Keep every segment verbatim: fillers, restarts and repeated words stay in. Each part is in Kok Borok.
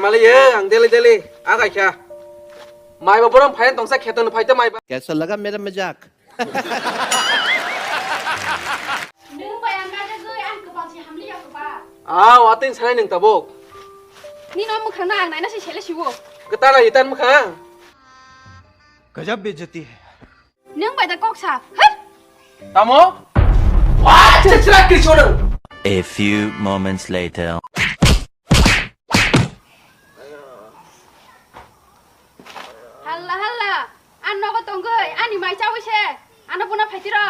Paliye, ang daily daily, agai kha. Mai ba borom phai tongsa kheto no phai ta mai ba. Kaisa laga mera majak? Nwng bai ang naijagwi ang kwpal se hamliya kwpal. Ah, watwi sanai nwng tabuk. Nini o mwkhang no ang naina se sele siwo. Kwtal itan mwkhang. Gajab bejati hai. Nwng bai da kok sa. Hei! Tamo? What? Chachra ke chodang. A few moments later. Halla halla. An nogo tongoi, ani mai chawi se. Ano buna phaitiro.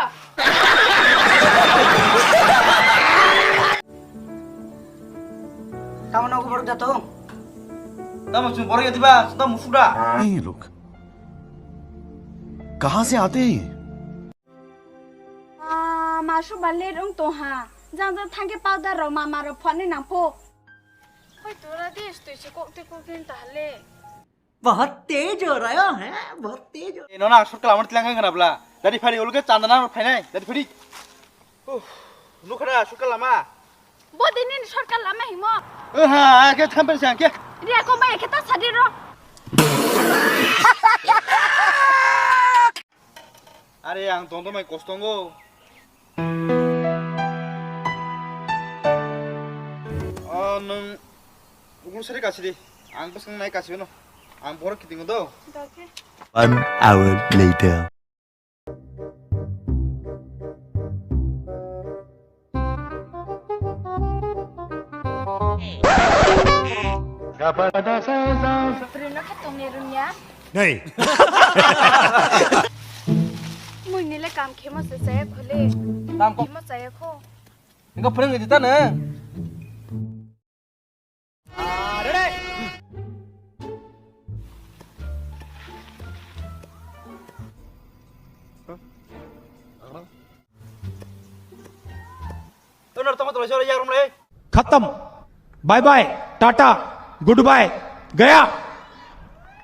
Tamo nogo borok da tong. Tamo chwng borok ya diba, tamo musuda. Hey, look. Kahan se aate hain ye? Ah, masu baler wng tong ha. Jang jang thangke powder rok mama rok phone nang pho. Hoi tora des tui se kok te kok din ta le. बहुत तेज हो रहा है, बहुत तेज हो। Eno na shortcut lamar tilang kan kenapa? Dari phari ulge chandana phai nai, dari phari. Uh, nukha na shortcut lama. Bo dini shortcut lama himo. Eh ha, ke thampen sang ke. Ria ko mai ke ta sadi ro. Are ang tongtong mai kostongo. O nwng ubun sari kasidi. Ang bwskang nai kasibeno. Ang borok kitingo do. One hour later. Bruno khe tongni rwngya. Nei. Muini le kam khemo se chaya khole. Kam ko- khemo chaya kho. Engko phwrwngwi di ta nwng. Khatam. Bye bye. Tata. Goodbye. Gaya.